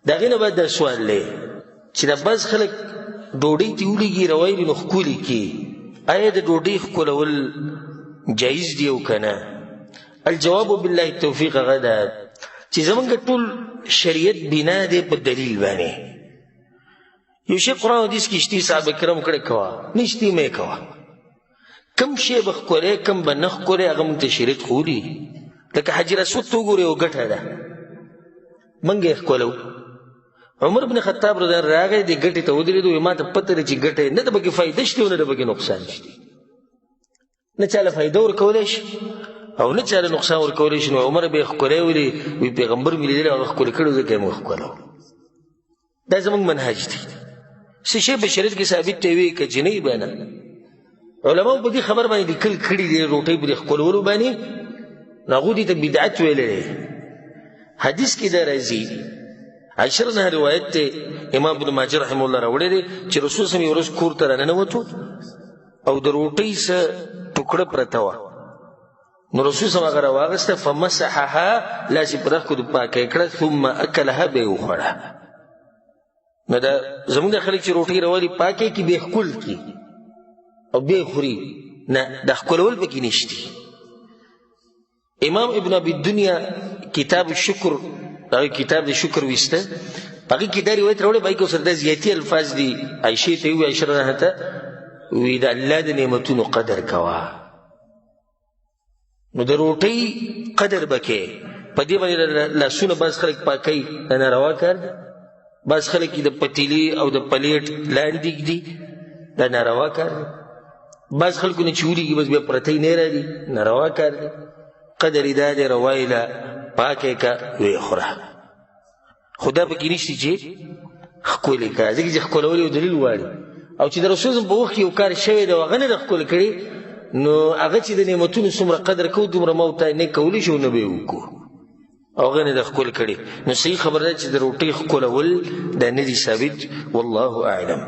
د هغې نه بعد دا سوال دی چې دا بعض خلک ډوډۍ ته ولېږي روایلي نو ښکلي کړي، آیا د ډوډۍ ښکلول جایز دی او که نه؟ الجواب بالله التوفیق هغه ده چې زمونږ ټول شریعت بنا دی په دلیل باندې. یو شی قرآن حدیث کې شتي، صحابه کرام کړی کوه، نشتي مې کوه. کم شی به ښکلی کم به نه ښکلی هغه موږ ته شریعت ښولي. لکه حجر اسود ته وګورې یو ګټه ده، موږ یې ښکلو. عمر بن خطاب رضی الله راغی دې ګټې ته ودرېدو، وایي ما ته پته ده چې ګټه نه د پکې فایده شته او نه د پکې نقصان شته، نه چا له فایده ورکولی شي او نه چا له نقصان ورکولی شي. نو عمر به یې ښکلی ولي، وایي پیغمبر مې لیدلی هغه ښکلی کړی ځکه یې موږ ښکلو. دا زموږ منهج دی. څه شی په شریعت کې ثابت دی وي که چې نه وي بیا نه. علماو په دې خبر باندې لیکل کړي دي روټۍ په دې ښکلولو باندې، نو هغو دې ته بدعت ویلی دی. حدیث کې دا راځي، عائشة رضی الله روایت دی، امام ابن ماجه رحمه الله راوړی دی چې رسول صلی الله علیه وسلم کور ته راننوتو او د روټۍ څه ټوکړه پرته وه. نو رسول صلی الله علیه وسلم هغه راواغسته، فمسحها، لاس یې پر ښکو پاکه یې کړه، ثم اکلها، بیا یې وخوړه. نو دا زموږ د خلک چې روټۍ راولي پاکه یې کړي، بیا یې ښکل کړي او بیا یې خوري، نه دا ښکلول پکې نشتي. امام ابن ابي الدنيا کتاب الشکر، هغه کتاب د شکر ویسته، هغه کې دا روایت راوړی، په هغې کې ورسره دا زیاتي الفاظ دي. عایشې ته ووایي، عایشه رضی الله ته وایي د الله د نعمتونو قدر کوه. نو د روټۍ قدر به کوې، په دې باندې لاسونه بعض خلک پاکوي، دا ناروا کار دی. بعض خلک یې د پتیلې او د پلیټ لاندې ږدي، دا ناروا کار دی. بعض خلکو نه چې ولېږي بس بیا پرتۍ نه راځي، ناروا کار دی. قدر یې دا دی، روا یې له پاکه یې که ویې خوره، خو دا پکې نشته چې ښکلې که، ځکه چې ښکلول یو دلیل غواړي. او چې د رسول په وخت کې یو کار شوی دی او هغه نه ده ښکل کړی، نو هغه چې د نعمتونو څومره قدر کوو دومره ما او تا نه کولی شو نه به یې وکړو، او هغه نه ده ښکل کړی. نو صحیح خبره ده چې د روټۍ ښکلول دا نه دي ثابت، والله اعلم.